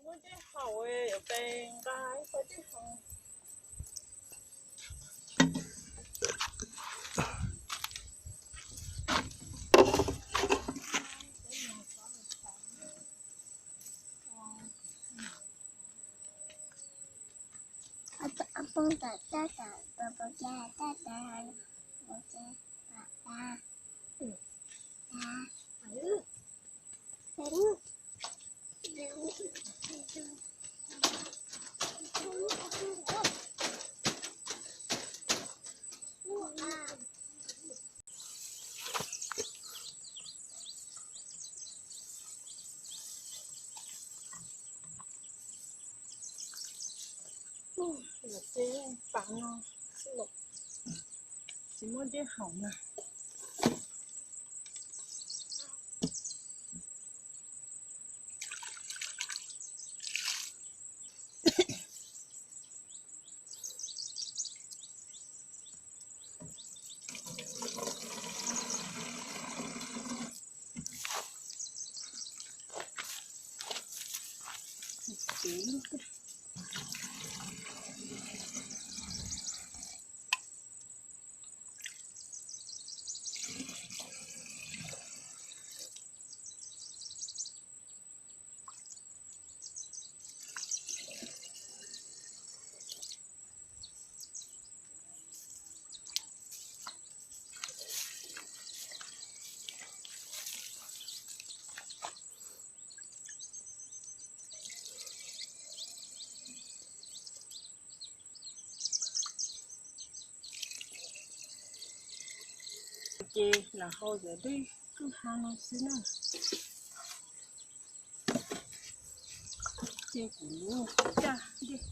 Muab dej haus, yuav pes nqa ib pob dej haus. Poob tom tab tom pos pos cas tab tom pos cas pom tas. Ces pas no tsis muaj dej haus na. Ces lam hau cov dej kwj ha no xwb na. Ces kuv lub caj dej.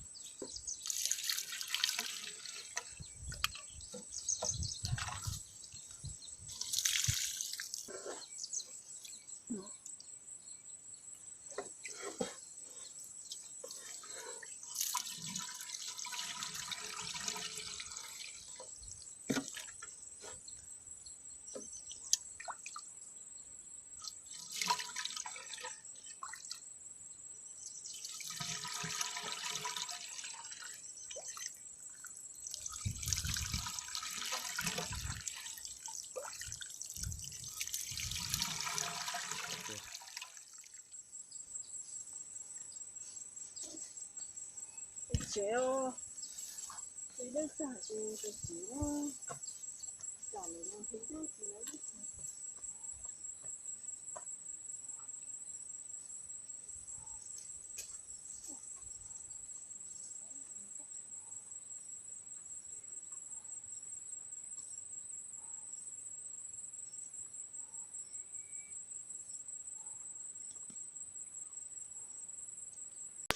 Tsev, tsev dej tag ces tsev, tsam lawv mus hlib dej ces lawv dej tag.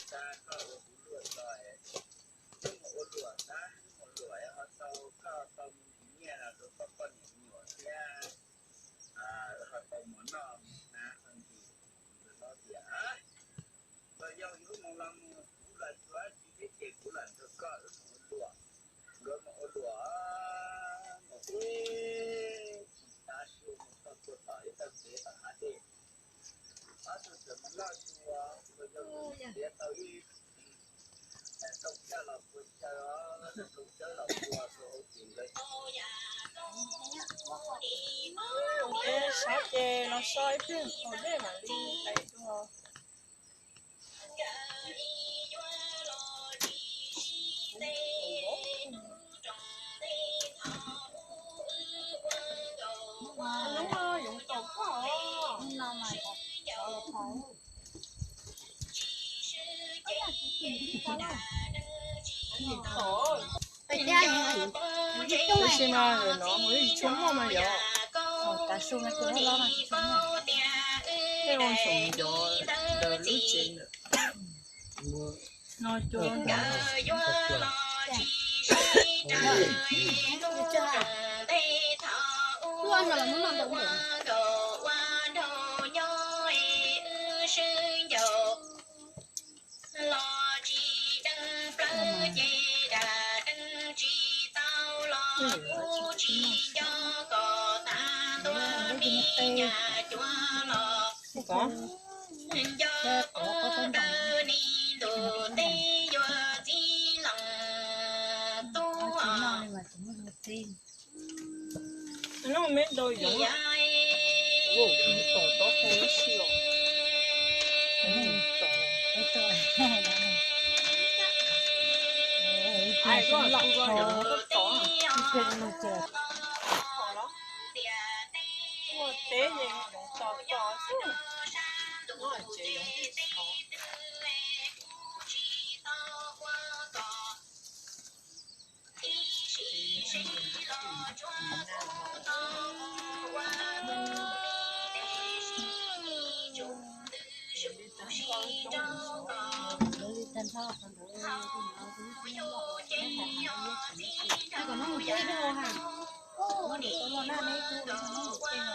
Koj ua kuv luam los, wb mus ua luam na, wb mus luam ho tau, koj tau me ntsis nyiaj los rau koj poj niam me nyuam thiab, ho tau mov noj na, ho ntsis, ntawd no tias, los yog yuav mus los mus, kuv los tsis teb ces kuv los nrog koj wb mus ua luam, nkawd mus ua luam, mus ib tsis tab su mus txog puag tom ib tag kev tom hav dej. Ob tug txawm mus loj dua, los yog mus ntiav tau ib tau caj los puas caw, tau cawb los puas rau hauv ces nkawd. Peb sab ces los so ib pliag haus dej mam li tais dua. Lub no yuav tau koj os. Tab sis mas no mus ib tsis tshua muaj mas yog, tav su no tus loj loj no tsis tshua muaj. Tej ua saum ncov ntawm lub tsev ntawm no cua. Kov. Nco qab ntuj teb yuav txib los tuaj.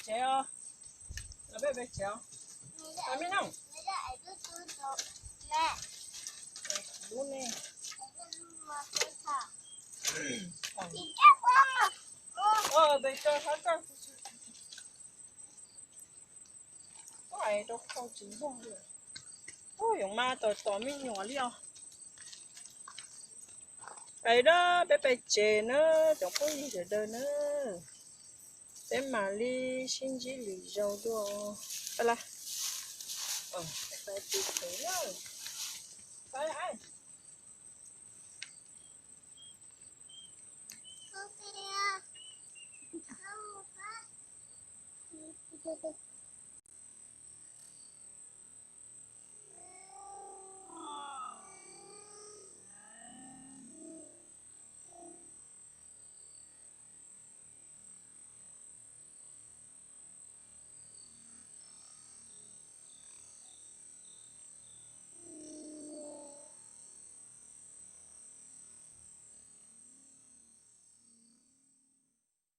Tsev os, los peb pem tsev os. Peb me noog. Lub ne. Pem tsev sab toj. Ub, es rau khau tsis npog li. Ub, yoov mas tom tom me nyuam li os. Peb dab peb pem tsev na, cov phooj ywg sawv daws na. Peb mam li sib ntsib lwm zaus dua. Pab lab, pab tus pem na. Pab lab,